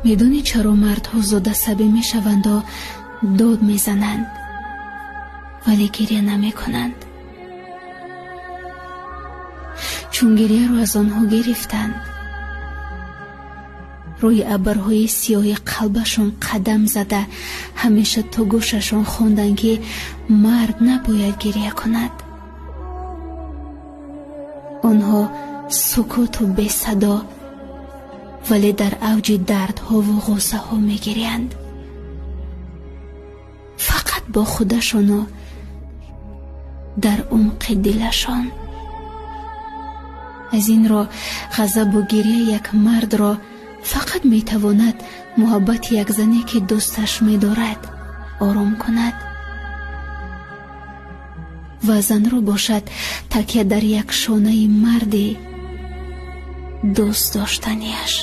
Медонӣ, чаро мардҳо зуд асабӣ мешаванду дод мезананд, вале гиря намекунанд? Чун гиряро аз онҳо гирифтанд, рӯи абрҳои сиёҳи қалбашон қадам зада, ҳамеша то гӯшашон хонданд, ки мард набояд гиря кунад. Онҳо сукуту бесадо, вале дар авҷи дардҳову ғуссаҳо мегирянд, фақат бо худашону дар умқи дилашон. Аз ин рӯ ғазабу гиряи як мардро фақат метавонад муҳаббати як зане, ки дӯсташ медорад, ором кунад, ва занро бошад такя дар як шонаи марди дӯст доштанияш.